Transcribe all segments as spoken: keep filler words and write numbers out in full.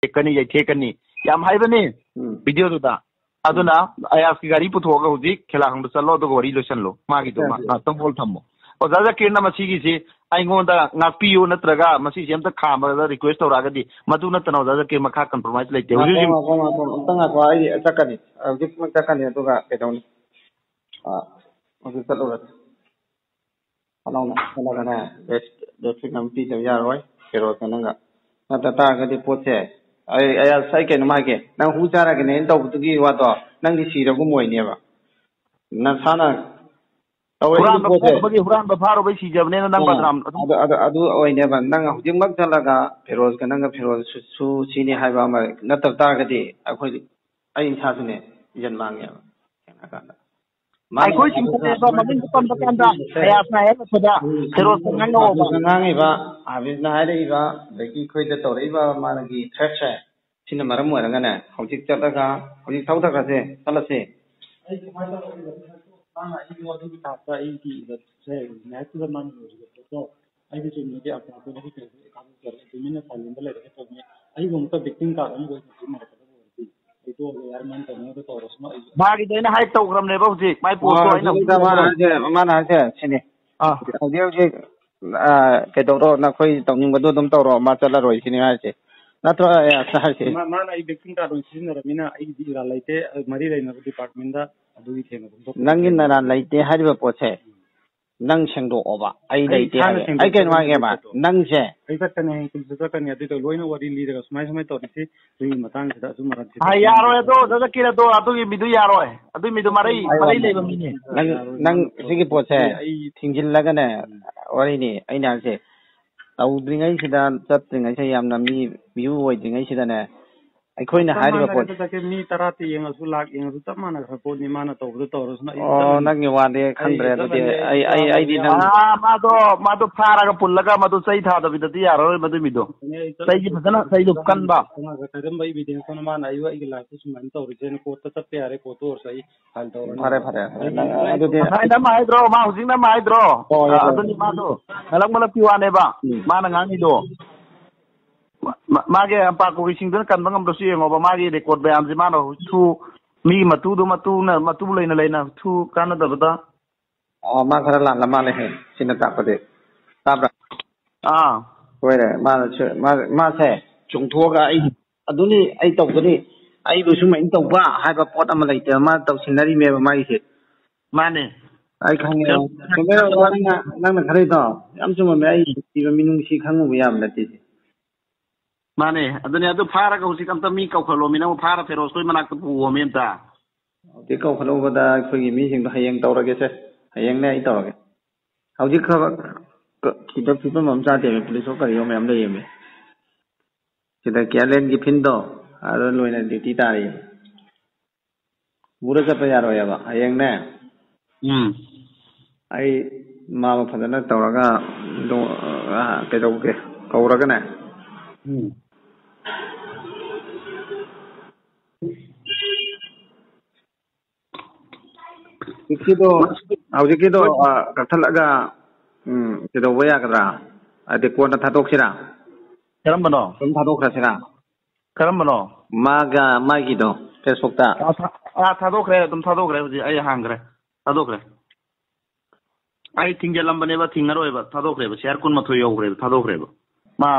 ꯊꯦꯛꯀꯅꯤ, ꯌꯩꯊꯦꯛꯀꯅꯤ, ꯌꯥꯝ ꯍꯥꯏꯕꯅꯤ ꯎꯝ꯫ ꯚꯤꯗꯤꯑꯣꯗꯨꯗ꯫ ꯑꯗꯨꯅ ꯑꯌꯥꯁꯀꯤ ꯒꯥꯔꯤ ꯄꯨꯊꯣꯛꯑꯒ ꯍꯧꯖꯤꯛ ꯈꯦꯂꯥꯈꯣꯡꯗ ꯆꯠꯂꯣ, ꯑꯗꯨꯒ ꯋꯥꯔꯤ ꯂꯣꯏꯁꯜꯂꯣ꯫ ꯃꯥꯒꯤꯗꯨꯃ ꯌꯥꯏ, ꯌꯥꯏ꯫ ꯉꯥꯛꯇꯪ hold ꯊꯝꯃꯣ꯫ ꯑꯣꯖꯥ ꯖꯀꯤꯔꯅ ꯃꯁꯤꯒꯤꯁꯤ ꯑꯩꯉꯣꯟꯗ ꯉꯥꯛꯄꯤꯌꯨ, ꯅꯠꯇ꯭ꯔꯒ ꯃꯁꯤꯁꯦ ꯑꯝꯇ ꯈꯥꯝꯕꯗ request ꯇꯧꯔꯛꯑꯒꯗꯤ, ꯃꯗꯨ ꯅꯠꯇꯅ ꯑꯣꯖꯥ ꯖꯀꯤꯔ ꯃꯈꯥ compromise ꯂꯩꯇꯦ꯫ ꯍꯧꯖꯤꯛ ꯉꯥꯏꯈꯣ, ꯍꯧꯖꯤꯛ ꯉꯥꯏꯈꯣ, ꯉꯥꯏꯈꯣ, ꯑꯝꯇ ꯉꯥꯏꯈꯣ꯫ ꯑꯩ ꯆꯠꯀꯅꯤ, ꯍꯧꯖꯤꯛꯃꯛ ꯆꯠꯀꯅꯤ, ꯑꯗꯨꯒ ꯀꯩꯗꯧꯅꯤ? ꯑꯥ, ꯍꯧꯖꯤꯛ ꯆꯠꯂꯨꯔꯁꯤ꯫ ꯐꯠ ꯂꯥꯎꯅ ꯆꯠꯂꯒꯅꯦ, ꯕꯦꯁ, ꯕꯦꯁ ꯑꯃ ꯄꯤꯗꯕ ꯌꯥꯔꯣꯏ, ꯐꯤꯔꯣꯖꯀ ꯅꯪꯒ꯫ ꯅꯠꯇ ꯇꯥꯔꯒꯗꯤ ꯄꯣꯠꯁꯦ, ꯑꯩ, ꯑꯩ, ꯑꯁ, ꯑꯩ ꯀꯩꯅꯣꯝ ꯍꯥꯏꯒꯦ, ꯅꯪ ꯍꯨ ꯆꯥꯔꯒꯅꯦ ꯑꯩꯅ ꯇꯧꯕꯗꯨꯒꯤ ꯋꯥꯗꯣ, ꯅꯪꯗꯤ ꯁꯤꯔꯒꯨꯝ ꯑꯣꯏꯅꯦꯕ꯫ ꯅꯁꯥꯅ ꯇꯧꯔꯛꯏꯕ ꯍꯨꯔꯥꯟꯕ ꯄꯣꯠꯁꯦ꯫ ꯐꯥꯔꯨꯕꯒꯤ, ꯍꯨꯔꯥꯟꯕ ꯐꯥꯔꯨꯕꯩ ꯁꯤꯖꯕꯅꯦꯅ ꯅꯪ ꯑꯥ, ꯕꯗꯅꯥꯝ ꯑꯗꯨꯝ ꯑꯗꯨ, ꯑꯗꯨ, ꯑꯗꯨ ꯑꯣꯏꯅꯦꯕ꯫ ꯅꯪ ꯍꯧꯖꯤꯛꯃꯛ ꯆꯠꯂꯒ ꯐꯤꯔꯣꯖꯀ ꯅꯪꯒ ꯐꯤꯔꯣꯖꯁꯨ ꯁꯤꯅꯤ ꯍꯥꯏꯕ ꯑꯃ ꯅꯠꯇꯕ ꯇꯥꯔꯒꯗꯤ ꯑꯩꯈꯣꯏ, ꯑꯩ ꯏꯁꯥꯁꯨꯅꯦ ꯏꯖꯟ ꯃꯥꯡꯉꯦꯕ꯫ ꯀꯩꯅꯣ ꯍꯥꯏꯀꯥꯟꯗ ꯃꯥꯅ ꯑꯩꯈꯣꯏ ꯆꯤꯡꯈꯠꯂꯦꯕ, ꯃꯃꯤꯡꯗꯣ ꯄꯟꯕ ꯀꯥꯟꯗ ꯑꯌꯥꯁꯅ ꯍꯥꯏꯍꯜꯂꯛꯄꯗ ꯐꯤꯔꯣꯖꯇ ꯉꯥꯡꯅꯧꯑꯣꯕ꯫ ꯍꯥꯐꯤꯖꯅ ꯉꯥꯡꯉꯤꯕ, ꯍꯥꯐꯤꯖꯅ ꯍꯥꯏꯔꯛꯏꯕ, ꯑꯗꯒꯤ ꯑꯩꯈꯣꯏꯗ ꯇꯧꯔꯛꯏꯕ ꯃꯥꯒꯤ threatꯁꯦ, ꯁꯤꯅ ꯃꯔꯝ ꯑꯣꯏꯔꯒꯅꯦ, ꯍꯧꯖꯤꯛ ꯆꯠꯂꯒ, ꯍꯧꯖꯤꯛ ꯊꯧꯊꯈ꯭ꯔꯁꯦ, ꯆꯠꯂꯁꯦ꯫ ꯑꯩ ꯀꯃꯥꯏꯅ ꯇꯧꯔꯒꯦ? ꯃꯥꯅ ꯑꯩꯕꯨ ꯑꯗꯨꯒꯤ ꯊꯥꯛꯇ ꯑꯩꯒꯤ ꯏꯖꯠꯁꯦ ꯅꯍꯥꯛꯇꯨꯗ ꯃꯥꯅ ꯂꯣꯏꯔꯤꯕ ꯄꯣꯠꯇꯣ ꯑꯩꯒꯤ ꯆꯨꯝꯅꯒꯤ ꯑꯄ꯭ꯔꯥꯙ ꯑꯩ ꯀꯩꯁꯨ ꯏꯀꯥꯏꯕ ꯇꯨꯃꯤꯟꯅ silentꯗ ꯂꯩꯔꯒ ꯇꯧꯅꯤ꯫ ꯑꯩꯕꯨ ꯑꯃꯨꯛꯀ victim card ꯑꯃ ꯑꯣꯏꯅ ꯁꯤꯖꯤꯟꯅꯔꯛꯀꯗꯕ ꯑꯣꯏꯔꯗꯤ ꯑꯩ ꯇꯣꯛꯑꯒꯦ ꯌꯥꯔꯦ, ꯃꯥꯅ ꯇꯧꯅꯤꯡꯕꯗꯣ ꯇꯧꯔꯁꯅꯨ꯫ ꯑꯩ ꯃꯥꯒꯤꯗꯣ ꯑꯩꯅ ꯍꯥꯏ ꯇꯧꯈ꯭ꯔꯕꯅꯦꯕ ꯍꯧꯖꯤꯛ꯫ ꯃꯥꯏ ꯑꯣ, ꯄꯣꯠꯇꯣ ꯑꯩꯅ ꯍꯧꯖꯤꯛ ꯍꯧꯖꯤꯛ ꯃꯥꯅ ꯇꯧꯈ꯭ꯔꯕꯅꯦ꯫ ꯍꯥꯏꯁꯦ, ꯃꯥꯅ ꯍꯥꯏꯁꯦ ꯁꯤꯅꯤ꯫ ꯑꯥ꯫ ꯍꯧꯖꯤꯛ ꯍꯧꯖꯤꯛ, ꯑꯥ, ꯀꯩꯗꯧꯔꯣ, ꯅꯈꯣꯏ ꯇꯧꯅꯤꯡꯕꯗꯣ ꯑꯗꯨꯝ ꯇꯧꯔꯣ, ꯃꯥ ꯆꯠꯂꯔꯣꯏ ꯁꯤꯅꯤ ꯍꯥꯏꯁꯦ꯫ ꯅꯠꯇ꯭ꯔꯣ, ꯑꯌꯥꯁꯅ ꯍꯥꯏꯁꯦ? ꯃꯥ-, ꯃꯥꯅ ꯑꯩ victim card ꯑꯣꯏꯅ ꯁꯤꯖꯤꯟꯅꯔꯕꯅꯤꯅ ꯑꯩꯒꯤꯗꯤ ꯏꯔꯥꯜ ꯂꯩꯇꯦ, ꯃꯔꯤ ꯂꯩꯅꯕ departmentꯗ ꯑꯗꯨꯒꯤ ꯊꯦꯡꯅꯕ ꯊꯣꯛꯄ ꯅꯪꯒꯤ ꯅꯔꯥꯜ ꯂꯩꯇꯦ ꯍꯥꯏꯔꯤꯕ ꯄꯣꯠꯁꯦ꯫ ꯎꯝ꯫ ꯅꯪ ꯁꯦꯡꯗꯣꯛꯑꯣꯕ, "ꯑꯩ ꯑꯩ ꯂꯩꯇꯦ" ꯏꯁꯥꯅ ꯍꯥꯏꯕ꯫ ꯑꯩ ꯀꯩꯅꯣ ꯁꯦꯡꯗꯣꯛꯆꯒꯅꯤ ꯍꯥꯏꯒꯦꯕ, ꯑꯗꯨꯒꯤ ꯄꯣꯠꯇꯣ꯫ ꯅꯪꯁꯦ ꯑꯩ ꯆꯠꯀꯅꯤ, ꯍꯌꯦꯡ ꯀꯨꯟꯁꯨ ꯆꯠꯀꯅꯤ, ꯑꯗꯨꯗꯣ ꯂꯣꯏꯅ ꯋꯥꯔꯤ ꯂꯤꯔꯒ ꯁꯨꯃꯥꯏ ꯁꯨꯃꯥꯏ ꯇꯧꯔꯤꯁꯤ, ꯁꯤꯒꯤ ꯃꯇꯥꯡꯁꯤꯗ ꯑꯆꯨꯝ ꯑꯔꯥꯟ ꯊꯤꯗꯣꯛꯄ ꯍꯥꯏ, ꯌꯥꯔꯣꯏ ꯑꯗꯣ, ꯉꯝꯗꯕ꯫ ꯆꯠꯀꯦꯔ ꯑꯗꯣ, ꯑꯗꯨꯒꯤ ꯃꯤꯗꯨ ꯌꯥꯔꯣꯏ꯫ ꯑꯗꯨꯒꯤ ꯃꯤꯗꯨ ꯃꯔꯩ, ꯍꯥꯏ ꯃꯔꯩ ꯋꯥꯅꯤ꯫ ꯂꯩꯕ ꯃꯤꯅꯤ꯫ ꯅꯪ, ꯌꯥꯔꯣꯏ, ꯅꯪ ꯃꯥꯅ ꯁꯤꯒꯤ ꯇꯧꯔꯤꯁꯤ ꯄꯣꯠꯁꯦ ꯑꯩ ꯊꯤꯡꯖꯤꯜꯂꯒꯅꯦ, ꯎꯝ꯫ ꯋꯥꯔꯤꯅꯤ ꯑꯩꯅ ꯍꯥꯏꯁꯦ, ꯇꯧꯗ꯭ꯔꯤꯉꯩꯁꯤꯗ, ꯆꯠꯇ꯭ꯔꯤꯉꯩꯁꯤꯗ, ꯌꯥꯝꯅ ꯃꯤ view ꯑꯣꯏꯗ꯭ꯔꯤꯉꯩꯁꯤꯗꯅꯦ, ꯑꯩꯈꯣꯏꯅ ꯆꯞ ꯍꯥꯏꯔꯤꯕ ꯃꯥꯟꯅꯔꯦ ꯄꯣꯠ ꯑꯗꯨꯗꯤ, ꯃꯤ ꯇꯔꯥ ꯌꯦꯡꯉꯁꯨ, ꯂꯥꯛ ꯌꯦꯡꯉꯁꯨ ꯆꯞ ꯃꯥꯟꯅꯈ꯭ꯔ ꯄꯣꯠꯅꯤ꯫ ꯃꯥꯅ ꯇꯧꯕꯗꯣ ꯇꯧꯔꯁꯅꯨ, ꯑꯩ ꯑꯣ, ꯆꯠꯂꯅꯤ꯫ ꯅꯪꯒꯤ ꯋꯥꯗꯤ ꯑꯩ ꯈꯟꯗ꯭ꯔꯦ꯫ ꯑꯗꯨꯗꯤ ꯆꯠꯂꯅꯤ, ꯑꯩ ꯑꯩ, ꯑꯩ, ꯑꯩꯗꯤ ꯅꯪ ꯌꯥꯔꯣꯏ꯫ ꯑꯥ, ꯃꯥꯗꯣ, ꯃꯥꯗꯣ ꯐꯥꯔꯒ ꯄꯨꯜꯂꯒ ꯃꯗꯨ ꯆꯩ ꯊꯥꯗꯕꯤꯗꯗꯤ ꯌꯥꯔꯔꯣꯏ ꯃꯗꯨꯏ ꯃꯤꯗꯣ꯫ ꯑꯗꯨꯅꯦ ꯑꯩ ꯆꯠꯂꯅꯤ꯫ ꯆꯩꯁꯤ ꯐꯖꯅ, ꯆꯩꯗꯨ ꯀꯟꯕ꯫ ꯀꯅꯥꯒ ꯀꯔꯝꯕ evidenceꯅꯣ ꯃꯥꯅ ꯑꯩꯕꯨ, ꯑꯩꯒꯤ lifeꯇ ꯁꯨꯃꯥꯏꯅ ꯇꯧꯔꯤꯁꯦꯅ courtꯇ ꯆꯠꯄ ꯌꯥꯔꯦ, courtꯇ ꯑꯣꯏꯔꯁꯨ ꯑꯩ file ꯇꯧꯔꯅꯤ꯫ ꯐꯔꯦ, ꯐꯔꯦ, ꯐꯔꯦ꯫ ꯑꯩ, ꯅꯪ ꯑꯩ ꯑꯗꯨꯗꯤ ꯉꯁꯥꯏꯅ ꯑꯃ ꯍꯥꯏꯗ꯭ꯔꯣ, ꯃꯥ ꯍꯧꯖꯤꯛꯅ ꯑꯃ ꯍꯥꯏꯗ꯭ꯔꯣ? ꯍꯣꯏ, ꯑꯥ, ꯍꯣꯏ꯫ ꯑꯗꯨꯅꯤ ꯃꯥꯗꯣ ꯃꯂꯛ ꯃꯂꯛꯀꯤ ꯋꯥꯅꯦꯕ ꯎꯝ꯫ ꯃꯥꯅ ꯉꯥꯡꯉꯤꯗꯣ꯫ ꯃꯥ-, ꯃꯥꯒꯤ ꯄꯥꯛ ꯀꯣꯕꯤꯁꯤꯡꯗꯨꯅ ꯀꯟꯕ ꯉꯝꯕ꯭ꯔꯁꯨ ꯌꯦꯡꯉꯣꯕ, ꯃꯥꯒꯤ record ꯃꯌꯥꯝꯁꯦ ꯃꯥꯅ ꯍꯨꯏꯊꯨ, ꯃꯤꯒꯤ ꯃꯇꯨꯗꯣ ꯃꯇꯨꯅ, ꯃꯇꯨ ꯂꯩꯅ ꯂꯩꯅ ꯍꯨꯏꯊꯨ ꯀꯥꯟꯅꯗꯕꯗ꯫ ꯑꯣ, ꯃꯥ ꯈꯔ ꯂꯥꯜꯂ ꯃꯥꯜꯂꯦꯍꯦ, ꯁꯤꯅ ꯇꯥꯛꯄꯗꯤ꯫ ꯇꯥꯕ꯭ꯔꯥ? ꯑꯥ꯫ ꯁꯣꯏꯔꯦ꯫ ꯃꯥꯅ ꯁꯣꯏ-, ꯃꯥ-, ꯃꯥꯁꯦ ꯆꯣꯡꯊꯣꯛꯑꯒ ꯑꯩ ꯑꯗꯨꯅꯤ, ꯑꯩ ꯇꯧꯒꯅꯤ, ꯑꯩꯕꯨ ꯁꯨꯃꯥꯏꯅ ꯇꯧꯕ ꯍꯥꯏꯕ ꯄꯣꯠ ꯑꯃ ꯂꯩꯇꯦꯕ꯫ ꯃꯥ ꯇꯧꯁꯤꯟꯅꯔꯤꯃꯦꯕ ꯃꯥꯒꯤꯁꯦ꯫ ꯃꯥꯅꯦ꯫ ꯑꯩ ꯈꯪꯉꯦ꯫ ꯀꯩꯅꯣ, ꯆꯨꯝꯃꯦ, ꯅꯪꯅ, ꯅꯪꯅ ꯈꯔ ꯏꯇꯥꯎ, ꯌꯥꯝ ꯆꯨꯝꯃꯝꯃꯦ꯫ ꯑꯩ ꯅꯨꯡꯁꯤꯕ ꯃꯤꯅꯨꯡꯁꯤ ꯈꯪꯉꯨꯕ ꯌꯥꯕ ꯅꯠꯇꯦ꯫ ꯃꯥꯅꯦ, ꯑꯗꯨꯅꯦ꯫ ꯑꯗꯨ ꯐꯥꯔꯒ ꯍꯧꯖꯤꯛ ꯑꯝꯇ ꯃꯤ ꯀꯧꯈꯠꯂꯣꯃꯤ, ꯅꯪ ꯐꯥꯔ ꯐꯦꯔꯣꯁ ꯈꯣꯏ ꯃꯅꯥꯛꯇ ꯄꯨꯑꯣꯃꯤ ꯑꯝꯇ꯫ ꯍꯧꯖꯤꯛ ꯀꯧꯈꯠꯂꯨꯕꯗ ꯑꯩꯈꯣꯏꯒꯤ ꯃꯤꯁꯤꯡꯗꯣ ꯍꯌꯦꯡ ꯇꯧꯔꯒꯦꯁꯦ꯫ ꯍꯌꯦꯡꯅꯦ ꯑꯩ ꯇꯧꯔꯒꯦ꯫ ꯍꯧꯖꯤꯛ ꯈꯔ ꯈ-, ꯈꯤꯇ ꯐꯤꯕꯝ ꯑꯃ ꯆꯥꯗꯦꯃꯤ, ꯄꯨꯂꯤꯁ ꯀꯔꯤꯑꯣ ꯃꯌꯥꯝ ꯂꯩꯌꯦꯃꯤ꯫ ꯁꯤꯗ ꯀꯦꯂꯦꯟꯒꯤ ꯐꯤꯟꯗꯣ, ꯑꯗꯨ ꯂꯣꯏꯅ duty ꯇꯥꯔꯤ꯫ ꯄꯨꯔ ꯆꯠꯄ ꯌꯥꯔꯣꯏꯑꯕ꯫ ꯍꯌꯦꯡꯅꯦ, ꯎꯝ꯫ ꯑꯩ ꯃꯥꯕꯨ ꯐꯖꯅ ꯇꯧꯔꯒ, ꯑꯗꯨ, ꯑ, ꯀꯩꯗꯧꯒꯦ, ꯀꯧꯔꯒꯅꯦ꯫ ꯎꯝ꯫ ꯍꯧꯖꯤꯛꯀꯤꯗꯣ, ꯍꯧꯖꯤꯛꯀꯤꯗꯣ, ꯑ, ꯀꯛꯊꯠꯂꯒ, ꯎꯝ, ꯀꯩꯗꯧꯕ ꯌꯥꯒꯗ꯭ꯔꯥ? ꯍꯥꯏꯗꯤ ꯀꯣꯟꯅ ꯊꯥꯗꯣꯛꯁꯤꯔꯥ? ꯀꯔꯝꯕꯅꯣ? ꯑꯗꯨꯝ ꯊꯥꯗꯣꯛꯈ꯭ꯔꯁꯤꯔꯥ? ꯀꯔꯝꯕꯅꯣ? ꯃꯥꯒ ꯃꯥꯒꯤꯗꯣ, Facebook-ꯇ꯫ ꯑꯥ, ꯊꯥ-, ꯑꯥ, ꯊꯥꯗꯣꯛꯈ꯭ꯔꯦ, ꯑꯗꯨꯝ ꯊꯥꯗꯣꯛꯈ꯭ꯔꯦ꯫ ꯍꯧꯖꯤꯛ ꯑꯩ ꯍꯥꯡꯈ꯭ꯔꯦ, ꯊꯥꯗꯣꯛꯈ꯭ꯔꯦ꯫ ꯑꯩ ꯊꯤꯡꯖꯤꯜꯂꯝꯕꯅꯦꯕ, ꯊꯤꯡꯉꯔꯣꯏꯕ, ꯊꯥꯗꯣꯛꯈ꯭ꯔꯦꯕ꯫ ꯁꯤꯌꯥꯔ ꯀꯨꯟꯃꯥꯊꯣꯏ ꯌꯧꯈ꯭ꯔꯦꯕ, ꯊꯥꯗꯣꯛꯈ꯭ꯔꯦꯕ꯫ ꯃꯥ,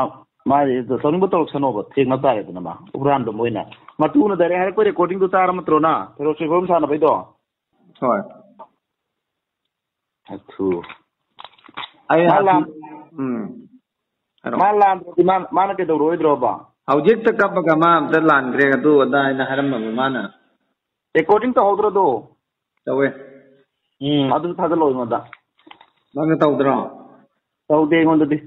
ꯃꯥꯗꯤ ꯇꯧꯅꯤꯡꯕ ꯇꯧꯔꯛꯁꯅꯣꯕ, ꯊꯦꯡꯅ ꯇꯥꯔꯦꯗꯅ ꯃꯥ꯫ ꯍꯨꯔꯥꯟꯕ ꯃꯣꯏꯅ꯫ ꯃꯇꯨꯅ direct ꯍꯥꯏꯔꯛꯄ recording-ꯗꯨ ꯇꯥꯔ ꯅꯠꯇ꯭ꯔꯣ ꯅ? ꯐꯦꯔꯣꯁ ꯐꯤꯕꯝ ꯁꯥꯟꯅꯕꯩꯗꯣ? ꯍꯣꯏ꯫ ꯑꯊꯨ꯫ ꯑꯩ ꯃꯥ ꯍꯥꯟꯅ-, ꯂꯥꯟ-, ꯎꯝ꯫ ꯍꯥꯏꯔꯛꯑꯣ꯫ ꯃꯥ ꯂꯥꯟꯗ꯭ꯔꯗꯤ ꯃꯥ, ꯃꯥꯅ ꯀꯩꯗꯧꯔꯛꯑꯣꯏꯗ꯭ꯔꯣꯕ? ꯍꯧꯖꯤꯛꯇ ꯀꯞꯄꯒ ꯃꯥ ꯑꯝꯇ ꯂꯥꯟꯈ꯭ꯔꯦ ꯑꯗꯨ ꯑꯗꯥ ꯍꯥꯏꯅ ꯍꯥꯏꯔꯝꯃꯕ ꯃꯥꯅ꯫ Recording ꯇꯧꯍꯧꯗ꯭ꯔꯣ ꯑꯗꯨ? ꯇꯧꯋꯦ꯫ ꯎꯝ, ꯑꯗꯨ ꯊꯥꯖꯤꯜꯂꯛꯑꯣ ꯑꯩꯉꯣꯟꯗ꯫ ꯅꯪꯅ ꯇꯧꯗ꯭ꯔꯣ? ꯇꯧꯗꯦ ꯑꯩꯉꯣꯟꯗꯗꯤ꯫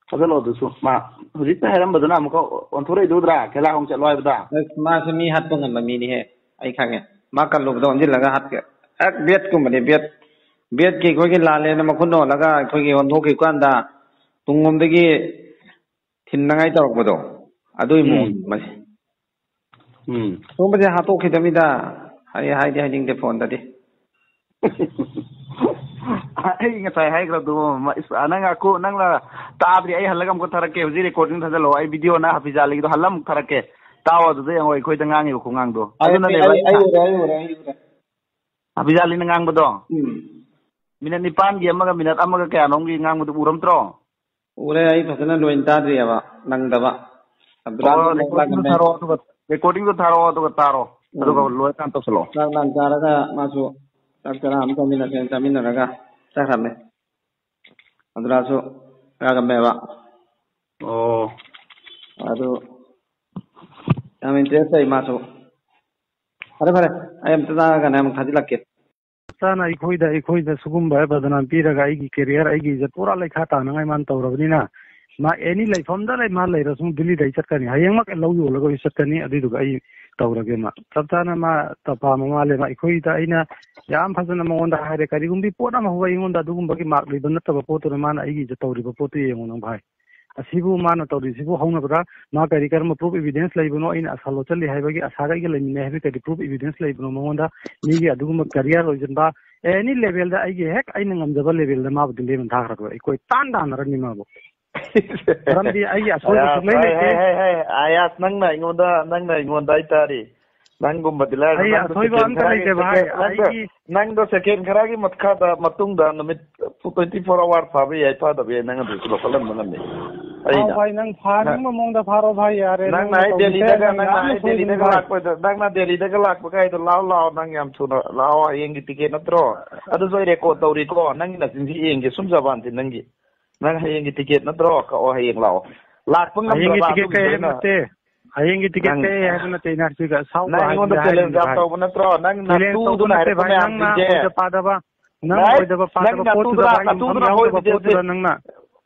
ꯊꯥꯖꯤꯜꯂꯣ ꯑꯗꯨꯁꯨ꯫ ꯃꯥ ꯍꯧꯖꯤꯛꯇ ꯍꯥꯏꯔꯝꯕꯗꯨꯅ ꯑꯃꯨꯛꯀ ꯑꯣꯟꯊꯣꯔꯛꯏꯗꯨ ꯎꯗ꯭ꯔꯥ? ꯈꯦꯂꯥ ꯍꯣꯡ ꯆꯠꯂꯣ ꯍꯥꯏꯕꯗ꯫ ꯑꯁ, ꯃꯥꯁꯦ ꯃꯤ ꯍꯥꯠꯄ ꯉꯝꯕ ꯃꯤꯅꯤꯍꯦ꯫ ꯑꯩ ꯈꯪꯉꯦ꯫ ꯃꯥ ꯀꯜꯂꯨꯕꯗ ꯑꯣꯟꯁꯤꯜꯂꯒ ꯍꯥꯠꯀꯦ꯫ ꯍꯦꯛ ꯕꯦꯠꯀꯨꯝꯕꯅꯦ, ꯕꯦꯠ꯫ ꯕꯦꯠꯀꯤ ꯑꯩꯈꯣꯏꯒꯤ ꯂꯥꯜꯂꯦꯅ ꯃꯈꯨꯠ ꯅꯣꯜꯂꯒ ꯑꯩꯈꯣꯏꯒꯤ ꯑꯣꯟꯊꯣꯛꯈꯤꯕ ꯀꯥꯟꯗ ꯇꯨꯡꯂꯣꯝꯗꯒꯤ ꯊꯤꯟꯅꯉꯥꯏ ꯇꯧꯔꯛꯄꯗꯣ꯫ ꯑꯗꯨꯒꯤ ꯎꯝ꯫ ꯃꯑꯣꯡꯅꯤ ꯃꯁꯦ꯫ ꯎꯝ꯫ ꯁꯨꯝꯕꯁꯦ ꯍꯥꯠꯇꯣꯛꯈꯤꯗꯕꯅꯤꯗ꯫ ꯑꯩ ꯍꯥꯏꯗꯤ ꯍꯥꯏꯅꯤꯡꯗꯦ ꯐꯣꯟꯗꯗꯤ꯫ ꯑꯩ ꯉꯁꯥꯏ ꯍꯥꯏꯈ꯭ꯔꯗꯨ, ꯃ-, ꯏꯁ, ꯅꯪ ꯉꯥꯏꯈꯣ, ꯅꯪꯅ ꯇꯥꯗ꯭ꯔꯤ, ꯑꯩ ꯍꯜꯂꯒ ꯑꯃꯨꯛꯀ ꯊꯥꯔꯛꯀꯦ꯫ ꯍꯧꯖꯤꯛ recording ꯊꯥꯖꯤꯜꯂꯣ, ꯑꯩ video ꯅ ꯍꯥꯐꯤꯖ ꯑꯂꯤꯒꯤꯗꯣ ꯍꯜꯂ ꯑꯃꯨꯛ ꯊꯥꯔꯛꯀꯦ꯫ ꯇꯥꯎ, ꯑꯗꯨꯗ ꯌꯦꯡꯉꯣ ꯑꯩꯈꯣꯏꯗ ꯉꯥꯡꯉꯤꯕ ꯈꯣꯡꯉꯥꯡꯗꯣ꯫ ꯑꯩ, ꯑꯗꯨꯅꯅꯦꯕ ꯑꯩ, ꯑꯩ ꯑꯩꯅ ꯎꯔꯦ, ꯑꯩ ꯎꯔꯦ, ꯑꯩ ꯎꯔꯦ꯫ ꯍꯥꯐꯤꯖ ꯑꯂꯤꯅ ꯉꯥꯡꯕꯗꯣ? ꯎꯝ꯫ ꯃꯤꯅꯠ ꯅꯤꯄꯥꯟꯒꯤ ꯑꯃꯒ ꯃꯤꯅꯠ ꯑꯃꯒ ꯀꯌꯥꯅꯣꯝꯒꯤ ꯉꯥꯡꯕꯗꯨ ꯎꯔꯝꯗ꯭ꯔꯣ? ꯎꯔꯦ, ꯑꯩ ꯐꯖꯅ ꯂꯣꯏꯅ ꯇꯥꯗ꯭ꯔꯤꯑꯕ, ꯅꯪꯗꯕ꯫ ꯑꯕꯗꯨꯜ ꯑꯣ, ꯂꯥꯛꯑꯝꯃꯦ꯫ Recording ꯗꯣ ꯊꯥꯔꯛꯑꯣ, ꯑꯗꯨꯒ, recording ꯗꯣ ꯊꯥꯔꯛꯑꯣ, ꯑꯗꯨꯒ ꯎꯝ꯫ ꯂꯣꯏꯔꯀꯥꯟꯗ ꯇꯧꯁꯜꯂꯛꯑꯣ꯫ ꯆꯥꯛ ꯂꯥꯡ ꯆꯥꯔꯒ ꯃꯥꯁꯨ ꯆꯥꯛ ꯆꯔꯥ ꯑꯃ ꯆꯥꯃꯤꯟꯅꯁꯦꯅ ꯆꯥꯃꯤꯟꯅꯔꯒ ꯆꯠꯈ꯭ꯔꯕꯅꯦ꯫ ꯑꯕꯗꯨꯜꯁꯨ ꯌꯥꯔꯝꯃꯦꯕ꯫ ꯑꯣ꯫ ꯑꯗꯨ ꯌꯥꯝ interest ꯂꯩ ꯃꯥꯁꯨ꯫ ꯐꯔꯦ, ꯐꯔꯦ, ꯑꯩ ꯑꯝꯇ ꯆꯥꯔꯒꯅꯦ ꯑꯃꯨꯛ ꯊꯥꯖꯤꯜꯂꯛꯀꯦ꯫ ꯆꯥꯅ ꯑꯩꯈꯣꯏꯗ, ꯑꯩꯈꯣꯏꯗ ꯁꯤꯒꯨꯝꯕ ꯕꯗꯅꯥꯝ ꯄꯤꯔꯒ ꯑꯩꯒꯤ career, ꯑꯩꯒꯤ ꯏꯖꯠ ꯄꯨꯔꯥ ꯂꯩꯈꯥ ꯇꯥꯅꯉꯥꯏ ꯃꯥꯅ ꯇꯧꯔꯕꯅꯤꯅ, ꯃꯥ any ꯂꯩꯐꯝꯗ ꯂꯩ, ꯃꯥ ꯂꯩꯔꯁꯨ ꯗꯤꯜꯂꯤꯗ ꯑꯩ ꯆꯠꯀꯅꯤ, ꯍꯌꯦꯡꯃꯛ ꯂꯧ ꯌꯣꯜꯂꯒ ꯑꯩ ꯆꯠꯀꯅꯤ꯫ ꯑꯗꯨꯏꯗꯨꯒ ꯑꯩ ꯇꯧꯔꯒꯦ꯫ ꯃꯥ ꯆꯞ ꯆꯥꯅ ꯃꯥ ꯇ-, ꯄꯥꯝꯕ ꯃꯥꯜꯂꯦ꯫ ꯃꯥ ꯑꯩꯈꯣꯏꯗ ꯑꯩꯅ ꯌꯥꯝ ꯐꯖꯅ ꯃꯉꯣꯟꯗ ꯍꯥꯏꯔꯦ, ꯀꯔꯤꯒꯨꯝꯕꯤ ꯄꯣꯠ ꯑꯃ ꯍꯧꯕ ꯑꯩꯉꯣꯟꯗ ꯑꯗꯨꯒꯨꯝꯕꯒꯤ mark ꯂꯩꯕ ꯅꯠꯇꯕ ꯄꯣꯠꯇꯨꯅ ꯃꯥꯅ ꯑꯩꯒꯤ ꯏꯖꯠ ꯇꯧꯔꯤꯕ ꯄꯣꯠꯇꯨ ꯌꯦꯡꯉꯣ ꯅꯪ ꯚꯥꯏ꯫ ꯑꯁꯤꯕꯨ ꯃꯥꯅ ꯇꯧꯔꯤꯁꯤꯕꯨ ꯍꯧꯅꯕ꯭ꯔꯥ? ꯃꯥ ꯀꯔꯤ ꯀꯔꯝꯕ proof evidence ꯂꯩꯕꯅꯣ? ꯑꯩꯅ ꯑꯁꯥ ꯂꯣꯠꯆꯜꯂꯤ ꯍꯥꯏꯕꯒꯤ, ꯑꯁꯥꯒ ꯑꯩꯒ ꯂꯩꯃꯤꯟꯅꯩ ꯍꯥꯏꯕꯒꯤ ꯀꯔꯤ proof evidence ꯂꯩꯕꯅꯣ ꯃꯉꯣꯟꯗ? ꯃꯤꯒꯤ ꯑꯗꯨꯒꯨꯝꯕ career ꯑꯣꯏꯁꯤꯟꯕ, any level ꯗ ꯑꯩꯒꯤ ꯍꯦꯛ ꯑꯩꯅ ꯉꯝꯖꯕ level ꯗ ꯃꯥꯕꯨꯗꯤ ꯂꯦꯝꯅ ꯊꯥꯈ꯭ꯔꯒ ꯑꯩꯈꯣꯏ ꯇꯥꯟ ꯇꯥꯟꯅꯔꯅꯤ ꯃꯥꯕꯨ꯫ ꯃꯔꯝꯗꯤ ꯑꯩꯒꯤ ꯑꯁꯣꯏꯕ ꯑꯌꯥꯁ, ꯁꯨꯡꯂꯩ ꯍꯩ, ꯂꯩꯇꯦ꯫ ꯍꯩ, ꯍꯩ, ꯍꯩ, ꯑꯌꯥꯁ, ꯅꯪꯅ ꯑꯩꯉꯣꯟꯗ, ꯅꯪꯅ ꯑꯩꯉꯣꯟꯗ ꯍꯥꯏꯇꯥꯔꯦ꯫ ꯅꯪꯒꯨꯝꯕꯗꯤ ꯂꯥꯏꯔꯗ ꯑꯩ ꯅꯪꯗꯣ ꯑꯁꯣꯏꯕ second ꯑꯝꯇ ꯈꯔꯒꯤ, ꯂꯩꯇꯦ ꯚꯥꯏ꯫ Second, ꯅꯪꯗꯣ, ꯑꯩꯒꯤ ꯅꯪꯗꯣ second ꯈꯔꯒꯤ ꯃꯈꯥꯗ ꯃꯇꯨꯡꯗ ꯅꯨꯃꯤꯠ twenty four hour ꯐꯥꯕ ꯌꯥꯏ, ꯐꯥꯗꯕ ꯌꯥꯏ, ꯅꯪ ꯑꯗꯨꯁꯨ ꯂꯧꯈꯠꯍꯟꯕ ꯉꯝꯃꯤ꯫ ꯑꯥꯎ ꯑꯩꯅ ꯚꯥꯏ, ꯅꯪ ꯐꯥꯅꯤꯡꯕ ꯅꯪ, ꯃꯑꯣꯡꯗ ꯐꯥꯔꯣ ꯚꯥꯏ, ꯌꯥꯔꯦ꯫ ꯅꯪꯅ ꯅꯪꯅ ꯑꯩ ꯇꯧꯔꯤꯁꯦ ꯗꯦꯜꯂꯤꯗꯒ, ꯅꯪ ꯅꯪꯅ ꯌꯥꯝꯅ ꯑꯩ ꯁꯣꯏꯒꯅꯤ ꯗꯦꯜꯂꯤꯗꯒ ꯚꯥꯏ꯫ ꯂꯥꯛꯄꯗ, ꯅꯪꯅ ꯗꯦꯜꯂꯤꯗꯒ ꯂꯥꯛꯄ ꯀꯥꯏꯗꯣ, ꯂꯥꯛꯑꯣ, ꯂꯥꯛꯑꯣ, ꯅꯪ ꯌꯥꯝ ꯊꯨꯅ ꯂꯥꯛꯑꯣ꯫ ꯍꯌꯦꯡꯒꯤ ticket ꯅꯠꯇ꯭ꯔꯣ? ꯑꯗꯨꯁꯨ ꯑꯩ record ꯇꯧꯔꯤꯀꯣ, ꯅꯪꯒꯤ ꯅꯆꯤꯟꯁꯤ ꯌꯦꯡꯒꯦ, ꯁꯨꯝ ꯖꯕꯥꯟꯁꯤ ꯅꯪꯒꯤ꯫ ꯅꯪ ꯍꯌꯦꯡꯒꯤ ticket ꯅꯠꯇ꯭ꯔꯣ? ꯀꯛꯑꯣ, ꯍꯌꯦꯡ ꯂꯥꯛꯑꯣ꯫ ꯂꯥꯛꯄ ꯍꯌꯦꯡꯒꯤ ꯉꯝꯗ꯭ꯔꯕ ticket ꯑꯗꯨꯒꯤꯗꯣ ꯀꯛꯑꯦ ꯍꯥꯏꯕ ꯑꯩꯅ ꯅꯠꯇꯦ꯫ ꯍꯌꯦꯡꯒꯤ ticket ꯅꯪ, ꯀꯛꯑꯦ ꯍꯥꯏꯕ ꯅꯠꯇꯦ, ꯑꯩꯅ ꯁꯤꯒ ꯑꯁꯥꯎꯕ ꯅꯪ ꯑꯩꯉꯣꯟꯗ ꯍꯥꯏꯕꯅꯤ challenge ꯌꯥꯝ ꯍꯥꯏꯔꯤꯁꯦ ꯚꯥꯏ꯫ ꯇꯧꯕ ꯅꯠꯇ꯭ꯔꯣ? ꯅꯪ challenge ꯇꯧꯕ ꯅꯇꯨꯗꯨꯅ ꯅꯠꯇꯦ ꯍꯥꯏꯔꯛꯄ ꯚꯥꯏ, ꯅꯪꯅ ꯃꯌꯥꯝꯁꯤꯡꯁꯦ꯫ ꯑꯣꯏꯗ ꯄꯥꯗꯕ, ꯅꯪꯅ ꯅꯪ, ꯑꯣꯏꯗꯕ ꯅꯪ ꯄꯥꯗꯕ ꯄꯣꯠꯇꯨꯗ ꯅꯇꯨꯗꯨꯅ, ꯚꯥꯏ, ꯌꯨꯝꯐꯝ ꯅꯇꯨꯗꯨꯅ ꯌꯥꯎꯗꯕ ꯍꯣꯏꯗꯨꯗꯤ ꯄꯣꯠꯇꯨꯗ ꯅꯪꯅ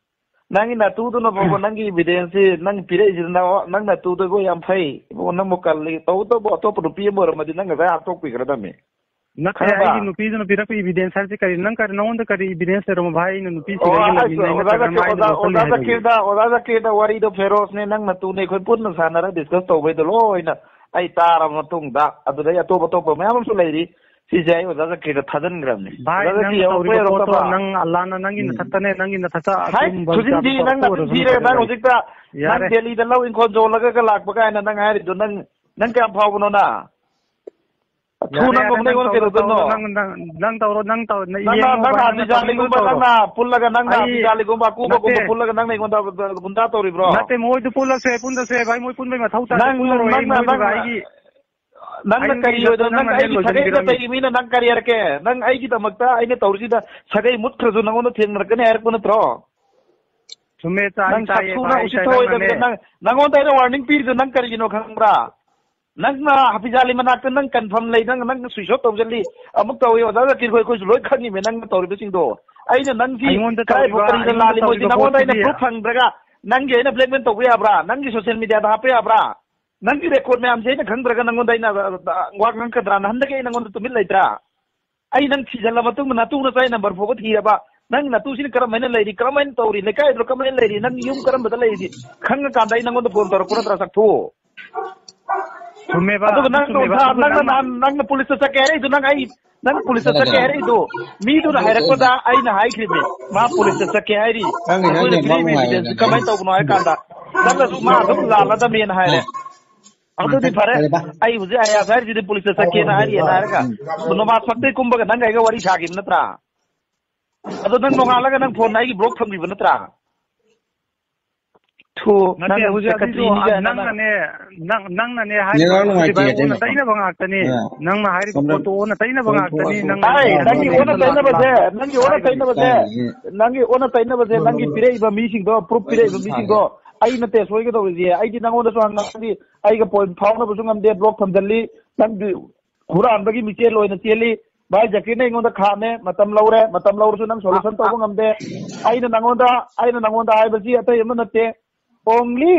ꯅꯪꯒꯤ ꯅꯇꯨꯗꯨꯅ ꯐꯥꯎꯕ ꯅꯪꯒꯤ evidence ꯁꯤ ꯅꯪ ꯄꯤꯔꯛꯏꯁꯤꯅ, ꯅꯪ ꯅꯇꯨꯗꯨꯕꯨ ꯌꯥꯝ ꯐꯩ꯫ ꯏꯕꯨꯡꯉꯣ, ꯅꯪꯕꯨ ꯀꯜꯂꯤ꯫ ꯇꯧꯕꯇꯕꯨ ꯑꯇꯣꯞꯄ ꯅꯨꯄꯤ ꯑꯃ ꯑꯣꯏꯔꯝꯃꯗꯤ ꯅꯪ ꯉꯁꯥꯏ ꯍꯥꯠꯇꯣꯛꯄꯤꯒ꯭ꯔꯗꯕꯅꯤ꯫ ꯅꯠꯇꯦ, ꯈꯪꯉꯕ? ꯑꯩꯒꯤ ꯅꯨꯄꯤꯗꯨꯅ ꯄꯤꯔꯛꯄ evidence ꯍꯥꯏꯕꯁꯤ ꯀꯔꯤ? ꯅꯪ ꯀꯔꯤ, ꯅꯉꯣꯟꯗ ꯀꯔꯤ evidence ꯂꯩꯔꯝꯃꯣ ꯚꯥꯏ? ꯑꯩꯅ ꯑꯣ, ꯅꯨꯄꯤꯁꯤꯡꯒ ꯑꯩꯒ ꯑꯁ, ꯂꯩꯃꯤꯟꯅꯩ ꯑꯣꯖꯥ ꯅꯠꯇ꯭ꯔꯒ ꯖꯀꯤꯔ, ꯃꯥ ꯑꯩꯅ ꯑꯣꯖꯥ, ꯂꯧꯁꯤꯜꯂꯤ ꯑꯣꯖꯥ ꯍꯥꯏꯕꯒꯤ? ꯖꯀꯤꯔꯗ, ꯑꯣꯖꯥ ꯖꯀꯤꯔꯗ ꯋꯥꯔꯤꯗꯣ ꯐꯦꯔꯣꯁꯅꯦ, ꯅꯪ ꯅꯇꯨꯅꯦ, ꯑꯩꯈꯣꯏ ꯄꯨꯟꯅ ꯁꯥꯟꯅꯔꯒ discuss ꯇꯧꯕꯩꯗꯣ ꯂꯣꯏꯅ ꯑꯩ ꯇꯥꯔꯕ ꯃꯇꯨꯡꯗ, ꯑꯗꯨꯗꯩ ꯑꯇꯣꯞ ꯑꯇꯣꯞꯄ ꯃꯌꯥꯝ ꯑꯃꯁꯨ ꯂꯩꯔꯤ꯫ ꯁꯤꯁꯦ ꯑꯩ ꯑꯣꯖꯥ ꯖꯀꯤꯔꯗ ꯊꯥꯖꯤꯟꯈ꯭ꯔꯕꯅꯦ꯫ ꯚꯥꯏ, ꯑꯣꯖꯥ ꯅꯪ ꯖꯀꯤꯔ ꯌꯥꯎꯔꯛꯄ ꯇꯧꯔꯤꯕ ꯄꯣꯠꯇꯣ ꯌꯥꯎꯔꯛꯇꯕ? ꯅꯪ ꯑꯜꯂꯥꯅ ꯅꯪꯒꯤ ꯎꯝ꯫ ꯅꯊꯛꯇꯅꯦ, ꯅꯪꯒꯤ ꯅꯊꯛꯇ ꯍꯥꯏ, ꯑꯆꯨꯝꯕ ꯊꯨꯖꯤꯟꯗꯤ ꯆꯥꯕ ꯅꯪ ꯅꯥꯆꯤꯟ ꯇꯧꯔꯁꯅꯨ ꯊꯤꯔꯦ꯫ ꯅꯪ ꯀꯩꯗꯧꯔꯒꯦ? ꯍꯧꯖꯤꯛꯇ ꯅꯪ ꯌꯥꯔꯦ꯫ ꯗꯦꯜꯂꯤꯗ ꯂꯧ ꯏꯪꯈꯣꯜ ꯌꯣꯜꯂꯒ ꯂꯥꯛꯄ ꯀꯥꯏꯅ ꯅꯪ ꯍꯥꯏꯔꯤꯗꯣ, ꯅꯪ, ꯅꯪ ꯀꯌꯥꯝ ꯐꯥꯎꯕꯅꯣ ꯅꯪ? ꯑꯊꯨ ꯌꯥꯔꯦ, ꯅꯪ ꯌꯥꯔꯦ, ꯑꯃꯨꯛ ꯑꯩꯉꯣꯟꯗ ꯇꯧꯔꯣ, ꯀꯩꯗꯧꯗꯣꯏꯅꯣ? ꯇꯧꯔꯣ, ꯅꯪ, ꯅꯪ, ꯅꯪ ꯇꯧꯔꯣ, ꯅꯪ ꯇꯧꯔꯣ, ꯅꯪ ꯅꯪꯅ, ꯏꯌꯦꯡꯉꯣ ꯅꯪꯅ ꯚꯥꯏ, ꯍꯥꯕꯤ ꯅꯪ ꯇꯧꯅꯤꯡꯕ ꯖꯥꯂꯤꯒꯨꯝꯕ ꯇꯧꯔꯣ꯫ ꯅꯪꯅ ꯄꯨꯜꯂꯒ ꯅꯪꯅ ꯑꯩ ꯍꯥꯕꯤ ꯖꯥꯂꯤꯒꯨꯝꯕ ꯑꯀꯨꯕꯒꯨꯝꯕ ꯅꯠꯇꯦ꯫ ꯄꯨꯜꯂꯒ ꯅꯪꯅ ꯑꯩꯉꯣꯟꯗ ꯒꯨꯟꯗꯥ ꯇꯧꯔꯤꯕ꯭ꯔꯣ? ꯅꯠꯇꯦ, ꯃꯣꯏꯗꯨ ꯄꯨꯜꯂꯁꯦ, ꯄꯨꯟꯗꯁꯦ ꯚꯥꯏ, ꯃꯣꯏ ꯄꯨꯟꯕꯩ ꯃꯊꯧ ꯇꯥꯗꯦ, ꯅꯪ, ꯄꯨꯜꯂꯔꯣꯏ ꯑꯩ ꯅꯪꯅ, ꯃꯣꯏꯗꯨꯒ ꯅꯪꯅ, ꯑꯩꯒꯤ ꯅꯪꯅ ꯑꯩ ꯀꯔꯤ ꯅꯨꯄꯤꯗꯣ ꯑꯣꯏꯗꯅ, ꯅꯪ ꯅꯪꯅꯅꯦ ꯑꯩꯒꯤ ꯁꯥꯒꯩ ꯂꯣꯏꯁꯤꯟꯈ꯭ꯔꯕꯅꯤ꯫ ꯅꯥꯇꯩꯒꯤ ꯃꯤꯅ ꯅꯪ ꯀꯔꯤ ꯍꯥꯏꯔꯛꯀꯦ? ꯅꯪ ꯑꯩꯒꯤꯗꯃꯛꯇ ꯑꯩꯅ ꯇꯧꯔꯤꯁꯤꯗ ꯁꯥꯒꯩ ꯃꯨꯠꯈ꯭ꯔꯁꯨ ꯅꯪꯉꯣꯟꯗ ꯊꯦꯡꯅꯔꯛꯀꯅꯤ ꯍꯥꯏꯔꯛꯄ ꯅꯠꯇ꯭ꯔꯣ? ꯆꯨꯝꯃꯦ, ꯇꯥꯏ, ꯅꯪ ꯇꯥꯏꯌꯦ ꯁꯛꯊꯨꯅ ꯚꯥꯏ, ꯑꯩ ꯎꯁꯤꯠ ꯇꯥꯏ, ꯊꯑꯣꯏꯗꯕꯗ ꯅꯪꯅꯅꯦ꯫ ꯅꯪ, ꯅꯪꯉꯣꯟꯗ ꯑꯩꯅ ꯋꯥꯔꯅꯤꯡ ꯄꯤꯔꯤꯗꯣ ꯅꯪ ꯀꯔꯤꯒꯤꯅꯣ ꯈꯪꯕ꯭ꯔꯥ? ꯅꯪꯅ ꯍꯥꯐꯤꯖ ꯑꯂꯤ ꯃꯅꯥꯛꯇ ꯅꯪ ꯀꯟꯐꯔꯝ ꯂꯩ, ꯅꯪ, ꯅꯪ ꯁ꯭ꯋꯤꯆ ꯑꯣꯐ ꯇꯧꯁꯤꯜꯂꯤ, ꯑꯃꯨꯛ ꯇꯧꯏ, ꯑꯣꯖꯥ ꯖꯀꯤꯔ ꯈꯣꯏ, ꯑꯩꯈꯣꯏꯁꯨ ꯂꯣꯏ ꯈꯪꯉꯤꯃꯦ ꯅꯪꯅ ꯇꯧꯔꯤꯕꯁꯤꯡꯗꯣ꯫ ꯑꯩꯅ ꯅꯪꯁꯤ ꯑꯩꯉꯣꯟꯗ ꯀꯗꯥꯏꯐꯥꯎ ꯇꯧꯔꯤꯕ, ꯀꯔꯤꯗ ꯑꯩꯉꯣꯟꯗ ꯂꯥꯜꯂꯤ, ꯃꯣꯏꯗꯤ ꯇꯧꯔꯤꯕ ꯅꯪꯉꯣꯟꯗ ꯑꯩꯅ ꯄꯣꯠꯇꯨꯗꯤ ꯆꯨꯝꯃꯦꯕ, ꯑꯗꯨꯒ ꯑꯗꯨ ꯅꯪ ꯆꯨꯝꯃꯦꯕ, ꯅꯨꯡꯁꯥ-, ꯑꯗꯨ ꯅꯪꯅ ꯅꯪꯅ ꯅꯍꯥꯟ ꯅꯪꯅ ꯄꯨꯂꯤꯁꯇ ꯆꯠꯀꯦ ꯍꯥꯏꯔꯛꯏꯗꯣ, ꯅꯪ ꯑꯩ, ꯅꯪ ꯄꯨꯂꯤꯁꯇ ꯆꯠꯀꯦ ꯍꯥꯏꯔꯛꯏꯗꯣ, ꯃꯤꯗꯨꯅ ꯍꯥꯏꯔꯛꯄꯗ ꯑꯩꯅ ꯍꯥꯏꯈ꯭ꯔꯤꯅꯦ, ꯃꯥ ꯄꯨꯂꯤꯁꯇ ꯆꯠꯀꯦ ꯍꯥꯏꯔꯤ, ꯈꯪꯗꯦ, ꯑꯩꯈꯣꯏꯅ ꯈꯪꯗꯦ, ꯄꯤꯔꯛꯏꯕ ꯃꯥ ꯏꯕꯤꯗꯦꯟꯁ ꯀꯃꯥꯏꯅ ꯇꯧꯕꯅꯣ ꯍꯥꯏꯔ ꯀꯥꯟꯗ ꯅꯪꯅꯁꯨ ꯃꯥ ꯑꯗꯨꯝ ꯂꯥꯜꯂꯗꯕꯅꯦꯅ ꯍꯥꯏꯔꯦ꯫ ꯑꯗꯨꯗꯤ ꯐꯔꯦ, ꯐꯔꯦ, ꯚꯥꯏ꯫ ꯑꯩ ꯍꯧꯖꯤꯛ ꯑꯌꯥꯁ ꯍꯥꯏꯔꯤꯁꯤꯗꯤ ꯄꯨꯂꯤꯁꯇ ꯆꯠꯀꯦꯅ ꯍꯥꯏꯔꯤꯅ ꯍꯥꯏꯔꯒ ꯅꯣꯃꯥꯖ ꯐꯛꯇꯩ ꯀꯨꯝꯕꯒ ꯅꯪꯒ ꯑꯩꯒ ꯋꯥꯔꯤ ꯁꯥꯈꯤꯕ ꯅꯠꯇ꯭ꯔꯥ? ꯑꯗꯣ ꯅꯪ ꯅꯣꯡꯉꯥꯜꯂꯒ ꯅꯪ ꯐꯣꯟ ꯑꯩꯒꯤ ꯕ꯭ꯂꯣꯛ ꯊꯝꯈꯤꯕ ꯅꯠꯇ꯭ꯔꯥ? ꯊꯨ, ꯅꯪ ꯍꯧꯖꯤꯛ ꯑꯗꯨꯏꯗꯣ, ꯁꯦꯀ꯭ꯔꯦꯇꯔꯤꯅꯤ ꯀꯥꯏꯅ ꯅꯪ ꯅꯪꯅꯅꯦ, ꯅꯪ, ꯅꯪꯅꯅꯦ ꯅꯦꯠꯋꯥꯛ ꯍꯥꯏꯔꯤꯕ ꯅꯨꯡꯉꯥꯏꯇꯦ, ꯄꯣꯠꯇꯨꯗꯤ, ꯚꯥꯏ, ꯑꯣꯟꯅ ꯀꯩꯅꯣ꯫ ꯇꯩꯅꯕ ꯉꯥꯛꯇꯅꯤ꯫ ꯑꯥ꯫ ꯅꯪꯅ ꯍꯥꯏꯔꯤꯕ ꯁꯣꯝꯗ ꯄꯣꯠꯇꯣ ꯑꯣꯟꯅ ꯇꯩꯅꯕ ꯐꯣꯟ ꯉꯥꯛꯇꯅꯤ꯫ ꯊꯣꯛꯑ ꯅꯪꯅ ꯇꯥꯏ, ꯅꯪꯅ ꯅꯪꯒꯤ ꯅꯪꯅ ꯑꯣꯟꯅ ꯇꯩꯅꯕꯁꯦ, ꯂꯥꯟ-, ꯅꯪꯒꯤ ꯑꯣꯟꯅ ꯇꯩꯅꯕꯁꯦ, ꯇꯥꯏ, ꯇꯥꯏ꯫ ꯅꯪꯒꯤ ꯑꯣꯟꯅ ꯇꯩꯅꯕꯁꯦ, ꯅꯪꯒꯤ ꯄꯤꯔꯛꯏꯕ ꯃꯤꯁꯤꯡꯗꯣ, ꯄ꯭ꯔꯨꯐ ꯄꯤꯔꯛꯏꯕ ꯃꯤꯁꯤꯡꯗꯣ, ꯑꯩ ꯅꯠꯇꯦ ꯁꯣꯏꯒꯗꯧꯔꯤꯁꯦ꯫ ꯑꯩꯗꯤ ꯅꯪꯉꯣꯟꯗꯁꯨ ꯍꯪꯉꯛꯑꯗꯤ ꯑꯩꯒ ꯄꯣꯏꯟ ꯐꯥꯎꯅꯕꯁꯨ ꯉꯝꯗꯦ, ꯕ꯭ꯂꯣꯛ ꯊꯝꯖꯜꯂꯤ꯫ ꯅꯪꯗꯤ ꯍꯨꯔꯥꯟꯕꯒꯤ ꯃꯤꯆꯦꯜ ꯑꯣꯏꯅ ꯆꯦꯜꯂꯤ꯫ ꯚꯥꯏ ꯖꯀꯤꯔꯅ ꯑꯩꯉꯣꯟꯗ ꯈꯥꯝꯃꯦ, ꯃꯇꯝ ꯂꯧꯔꯦ, ꯃꯇꯝ ꯂꯧꯔꯁꯨ ꯅꯪ ꯁꯣꯂꯨꯁꯟ ꯇꯧꯕ ꯉꯝꯗꯦ꯫ ꯑꯩꯅ ꯅꯪꯉꯣꯟꯗ, ꯑꯩꯅ ꯅꯪꯉꯣꯟꯗ ꯍꯥꯏꯕꯁꯤ ꯑꯇꯩ ꯑꯃ ꯅꯠꯇꯦ, only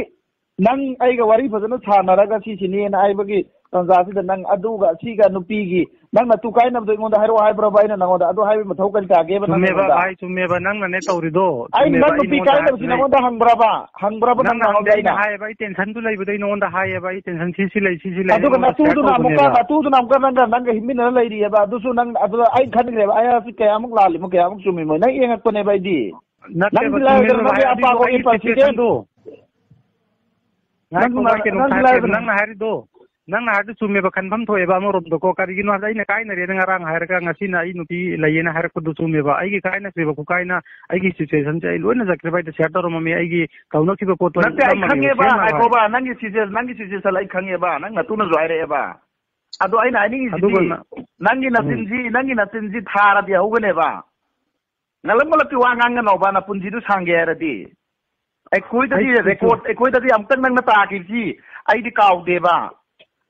ꯅꯪ ꯑꯩꯒ ꯋꯥꯔꯤ ꯐꯖꯅ ꯁꯥꯟꯅꯔꯒ ꯁꯤꯁꯤꯅꯦꯅ ꯍꯥꯏꯕꯒꯤ ꯇꯥꯟꯖꯥꯁꯤꯗ ꯅꯪ ꯑꯗꯨꯒ ꯁꯤꯒ ꯅꯨꯄꯤꯒꯤ ꯅꯪ ꯅꯇꯨ ꯀꯥꯏꯅꯕꯗꯣ ꯑꯩꯉꯣꯟꯗ ꯍꯥꯏꯔꯛꯑꯣ ꯍꯥꯏꯕ꯭ꯔꯕ? ꯑꯩꯅ ꯅꯉꯣꯟꯗ ꯑꯗꯨ ꯍꯥꯏꯕꯒꯤ ꯃꯊꯧ ꯀꯔꯤ ꯇꯥꯒꯦꯕ? ꯅꯪ ꯆꯨꯝꯃꯦꯕ ꯑꯩꯉꯣꯟꯗ? ꯚꯥꯏ, ꯆꯨꯝꯃꯦꯕ, ꯅꯪꯅꯅꯦ ꯇꯧꯔꯤꯗꯣ ꯑꯩ ꯆꯨꯝꯃꯦꯕ, ꯅꯪ ꯑꯩ ꯅꯨꯄꯤ ꯅꯉꯣꯟꯗ ꯀꯥꯏꯅꯕꯁꯤ ꯍꯥꯏꯕꯅꯦ꯫ ꯅꯉꯣꯟꯗ ꯍꯪꯕ꯭ꯔꯕ? ꯍꯪꯕ꯭ꯔꯕ ꯅꯪ ꯅꯪꯅ ꯍꯪꯗꯦ, ꯑꯩꯉꯣꯟꯗ? ꯑꯩꯅ ꯍꯥꯏꯌꯦꯕ, ꯑꯩ ꯇꯦꯟꯁꯟꯗꯨ ꯂꯩꯕꯗꯩ ꯅꯉꯣꯟꯗ ꯍꯥꯏꯌꯦꯕ, ꯑꯩ ꯇꯦꯟꯁꯟ ꯁꯤ ꯁꯤ ꯂꯩ, ꯁꯤ ꯁꯤ ꯂꯩ, ꯑꯗꯨꯒ ꯅꯉꯣꯟꯗ ꯁꯤꯌꯔ ꯅꯇꯨꯗꯨꯅ ꯑꯃꯨꯛꯀ ꯇꯧꯕꯅꯦꯕ꯫ ꯅꯇꯨꯗꯨꯅ ꯑꯃꯨꯛꯀ ꯅꯪꯒ ꯅꯪꯒ ꯍꯤꯡꯃꯤꯟꯅꯔ ꯂꯩꯔꯤꯑꯕ꯫ ꯑꯗꯨꯁꯨ ꯅꯪ ꯑꯗꯨꯗ ꯑꯩ ꯈꯟꯈ꯭ꯔꯦꯕ, ꯑꯩ ꯀꯌꯥꯃꯨꯛ ꯂꯥꯜꯂꯤꯃꯣ, ꯀꯌꯥꯃꯨꯛ ꯆꯨꯝꯃꯤꯃꯣ ꯅꯪ ꯌꯦꯡꯉꯛꯄꯅꯦꯕ ꯑꯩꯗꯤ꯫ ꯅꯠꯇꯦꯕ, ꯅꯪꯗꯤ ꯂꯥꯏꯔꯗꯅ ꯆꯨꯝꯃꯦꯕ ꯅꯪꯒꯤ ꯚꯥꯏ, ꯑꯗꯨꯏꯗꯣ ꯑꯄꯥꯕꯒꯤ ꯑꯩꯒꯤ ꯄ꯭ꯔꯁꯤꯗꯦꯟ ꯁꯤꯆꯨꯋꯦꯁꯟꯗꯣ꯫ ꯅꯪꯁꯨ ꯉꯥꯏꯈꯣ ꯚꯥꯏ, ꯅꯪ-, ꯀꯩꯅꯣꯝꯇ ꯅꯪꯁꯨ ꯍꯥꯏꯔꯛꯀꯦ꯫ ꯂꯥꯏꯔꯗꯅ ꯅꯪꯅ ꯍꯥꯏꯔꯤꯗꯣ, ꯅꯪꯅ ꯍꯥꯏꯔꯤꯗꯣ ꯆꯨꯝꯃꯦꯕ, ꯈꯟꯐꯝ ꯊꯣꯛꯑꯦꯕ ꯑꯃꯔꯣꯝꯗꯀꯣ꯫ ꯀꯔꯤꯒꯤꯅꯣ ꯍꯥꯏꯕꯗ ꯑꯩꯅ ꯀꯥꯏꯅꯔꯦꯅ ꯉꯔꯥꯡ ꯍꯥꯏꯔꯒ ꯉꯁꯤꯅ ꯑꯩ ꯅꯨꯄꯤ ꯂꯩꯌꯦꯅ ꯍꯥꯏꯔꯛꯄꯗꯣ ꯆꯨꯝꯃꯦꯕ꯫ ꯑꯩꯒꯤ ꯀꯥꯏꯅꯈ꯭ꯔꯤꯕ ꯈꯨꯀꯥꯏꯅ ꯑꯩꯒꯤ ꯁꯤꯆꯨꯋꯦꯁꯟꯁꯦ ꯑꯩ ꯂꯣꯏꯅ ꯖꯀꯤꯔ ꯚꯥꯏꯗ ꯁꯤꯌꯔ ꯇꯧꯔꯝꯃꯝꯃꯤ꯫ ꯑꯩꯒꯤ ꯇꯧꯅꯈꯤꯕ ꯄꯣꯠꯇꯣ ꯑꯩ ꯅꯠꯇꯦ, ꯑꯩ ꯎꯠꯂꯝꯃꯝꯃꯦꯕ, ꯈꯪꯉꯦꯕ, ꯁꯦꯡꯅ ꯍꯥꯏ-, ꯉꯥꯏꯈꯣꯕ, ꯅꯪꯒꯤ ꯁꯤꯆꯨꯋꯦꯁꯟ, ꯅꯪꯒꯤ ꯁꯤꯆꯨꯋꯦꯁꯟ ꯑꯩ ꯈꯪꯉꯦꯕ, ꯅꯪ ꯅꯇꯨꯅꯁꯨ ꯍꯥꯏꯔꯛꯑꯦꯕ꯫ ꯑꯗꯣ ꯑꯩꯅ ꯍꯥꯏꯅꯤꯡꯉꯤꯁꯤꯗꯤ, ꯑꯗꯨꯒ ꯅ-, ꯅꯪꯒꯤ ꯎꯝ꯫ ꯅꯆꯤꯟꯁꯤ, ꯅꯪꯒꯤ ꯅꯆꯤꯟꯁꯤ ꯊꯥꯔꯗꯤ ꯍꯧꯒꯅꯦꯕ꯫ ꯉꯂꯞ ꯉꯂꯞꯀꯤ ꯋꯥ ꯉꯥꯡꯒꯅꯣꯕ, ꯅꯄꯨꯟꯁꯤꯗꯨ ꯁꯥꯡꯒꯦ ꯍꯥꯏꯔꯗꯤ꯫ ꯑꯩꯈꯣꯏꯗꯗꯤ ꯑꯩ ꯀꯩꯁꯨ record, ꯑꯩꯈꯣꯏꯗꯗꯤ ꯑꯃꯨꯛꯇꯪ ꯅꯪꯅ ꯇꯥꯈꯤꯕꯁꯤ ꯑꯩꯗꯤ ꯀꯥꯎꯗꯦꯕ꯫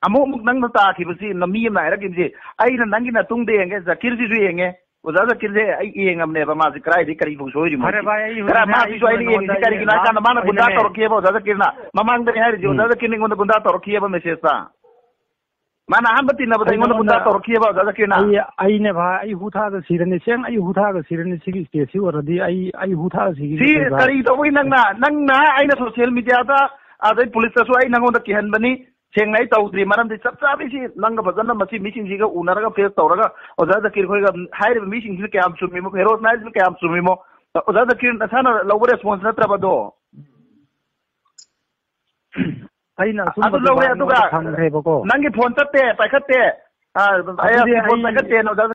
ꯑꯃꯨꯛ ꯑꯃꯨꯛ ꯅꯪꯅ ꯇꯥꯈꯤꯕꯁꯤ, ꯅ-, ꯃꯤ ꯑꯃꯅ ꯍꯥꯏꯔꯛꯈꯤꯕꯁꯤ, ꯑꯩꯅ ꯅꯪꯒꯤ ꯅꯇꯨꯡꯗ ꯌꯦꯡꯒꯦ, ꯖꯀꯤꯔꯁꯤꯁꯨ ꯌꯦꯡꯉꯦ, ꯑꯣꯖꯥ ꯖꯀꯤꯔꯁꯦ ꯑꯩ ꯌꯦꯡꯉꯕꯅꯦꯕ, ꯃꯥꯁꯦ ꯀꯗꯥꯏꯗꯒꯤ ꯀꯔꯤ ꯐꯧ ꯁꯣꯏꯔꯤꯃꯣ ꯐꯔꯦ ꯍꯥꯏꯁꯦ꯫ ꯚꯥꯏ, ꯑꯩ ꯈꯔ ꯍꯧꯖꯤꯛꯅꯦ, ꯃꯥꯁꯤꯁꯨ ꯑꯩ ꯑꯩꯅ ꯌꯦꯡꯉꯤꯁꯤ ꯅꯉꯣꯟꯗ ꯑꯩ ꯀꯔꯤꯒꯤꯅꯣ ꯍꯥꯏ ꯀꯥꯟꯗ ꯃꯥꯅ ꯑꯩꯅꯅꯦ, ꯒꯨꯟꯗꯥ ꯇꯧꯔꯛꯈꯤꯑꯕ ꯑꯣꯖꯥ ꯖꯀꯤꯔꯅ꯫ ꯃꯃꯥꯡꯗꯅꯦ ꯍꯥꯏꯔꯤꯁꯦ, ꯎꯝ꯫ ꯑꯣꯖꯥ ꯖꯀꯤꯔꯅ ꯑꯩꯉꯣꯟꯗ ꯒꯨꯟꯗꯥ ꯇꯧꯔꯛꯈꯤꯑꯕ message ꯇ꯫ ꯃꯥꯅ ꯑꯍꯥꯟꯕ ꯇꯤꯟꯅꯕꯗ ꯑꯩ ꯑꯩꯉꯣꯟꯗ ꯅꯉꯣꯟꯗ, ꯒꯨꯟꯗꯥ ꯇꯧꯔꯛꯈꯤꯑꯕ ꯑꯣꯖꯥ ꯖꯀꯤꯔꯅ꯫ ꯑꯩ, ꯑꯩꯅꯦ ꯚꯥꯏ, ꯑꯩ ꯍꯨ ꯊꯥꯒ ꯁꯤꯔꯅꯤ, ꯁꯦꯡ, ꯑꯩ ꯍꯨ ꯊꯥꯒ ꯁꯤꯔꯅꯤ꯫ ꯁꯤꯒꯤ stage ꯁꯤ ꯑꯣꯏꯔꯗꯤ ꯑꯩ, ꯑꯩ ꯍꯨ ꯊꯥꯒ ꯁꯤꯒꯦ ꯁꯤ ꯇꯧꯏ ꯚꯥꯏ꯫ ꯀꯔꯤ ꯇꯧꯕꯒꯤ ꯅꯪꯅ, ꯅꯪꯅ ꯑꯩꯅ social media ꯗ ꯑꯗꯩ police ꯇꯁꯨ ꯑꯩ ꯅꯪꯉꯣꯟꯗ ꯀꯤꯍꯟꯕꯅꯤ꯫ ꯁꯦꯡꯅ ꯑꯩ ꯇꯧꯗ꯭ꯔꯤ, ꯃꯔꯝꯗꯤ ꯆꯞ ꯆꯥꯕꯤꯁꯤ ꯅꯪꯒ ꯐꯖꯅ ꯃꯁꯤ ꯃꯤꯁꯤꯡꯁꯤꯒ ꯎꯅꯔꯒ face ꯇꯧꯔꯒ ꯑꯣꯖꯥ ꯖꯀꯤꯔ ꯈꯣꯏꯒ ꯍꯥꯏꯔꯤꯕ ꯃꯤꯁꯤꯡꯁꯤꯅ ꯀꯌꯥꯝ ꯆꯨꯝꯃꯤꯃꯣ, ꯐꯦꯔꯣꯖꯅ ꯍꯥꯏꯔꯤꯁꯤꯅ ꯀꯌꯥꯝ ꯆꯨꯝꯃꯤꯃꯣ, ꯑꯣꯖꯥ ꯖꯀꯤꯔ ꯅꯁꯥꯅ ꯂꯧꯕ response ꯅꯠꯇ꯭ꯔꯕ ꯑꯗꯣ? ꯑꯩꯅ ꯑꯆꯨꯝꯕꯗꯣ ꯑꯗꯨ ꯂꯧꯔꯦ, ꯚꯥꯏ ꯑꯗꯨꯒ ꯅꯉꯣꯟꯗ ꯊꯝꯈ꯭ꯔꯦꯕꯀꯣ꯫ ꯅꯪꯒꯤ phone ꯆꯠꯇꯦ, ꯄꯥꯏꯈꯠꯇꯦ꯫ ꯑ, ꯑꯩ ꯑꯗꯨꯗꯤ phone ꯑꯩ ꯄꯥꯏꯈꯠꯇꯦꯅ ꯑꯣꯖꯥ